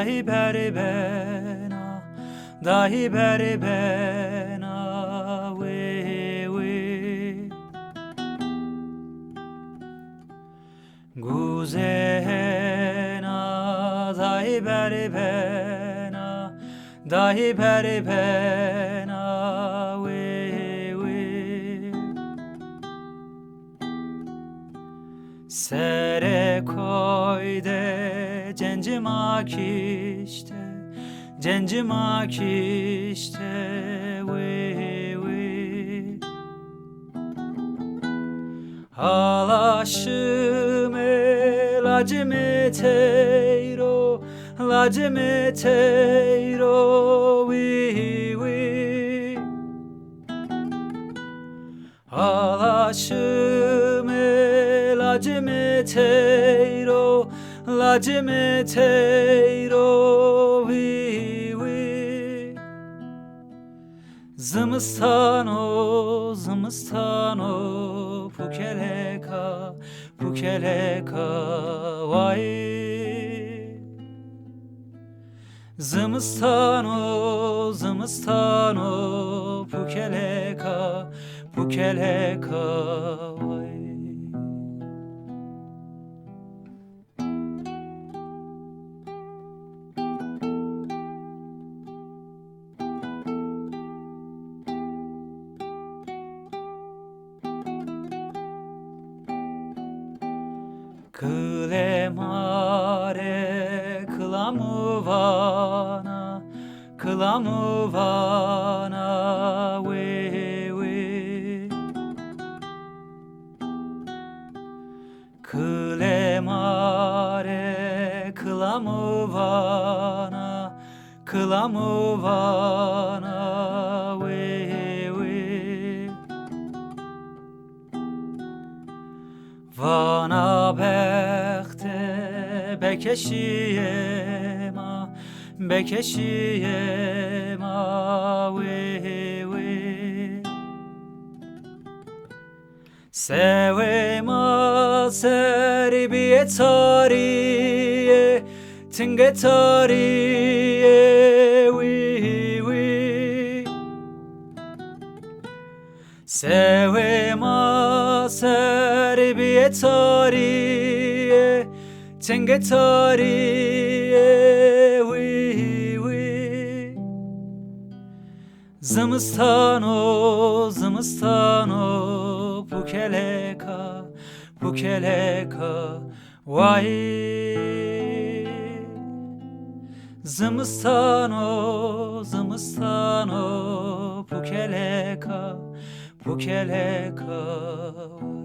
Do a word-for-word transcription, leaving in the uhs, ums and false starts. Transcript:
Dahi berê bena, dahi berê bena, wê, wê. Guzê hêna, dahi berê bena, dahi berê bena, wê, wê. Serê koy de cencî ma kişte, cencî ma kişte, wê, wê. Hala şime lacê mi teyro, lacê mi teyro, wî, wî. Hala şime lacê mi teyro, lacê mi teyro, wî, wî. Zimistano, zimistano, pukeleka, pukeleka, way. Zimistano, zimistano, pukeleka, pukeleka, way. Kilê ma rê kilamû vana, kilamû vana, wê, wê. Kilê ma rê kilamû vana, kilamû vana, wê, wê. Vana bexte bekeşîyê ma, bekeşîyê ma, wê, wê. Sewê ma ser bîye tarîye, tinge tarîye, wî, wî. Sewê ma ser bîye tarîye, tinge tarîye, wî, wî. Zimistano, zimistano, pukeleka, pukeleka, way. Zimistano, zimistano, pukeleka, pukeleka, way.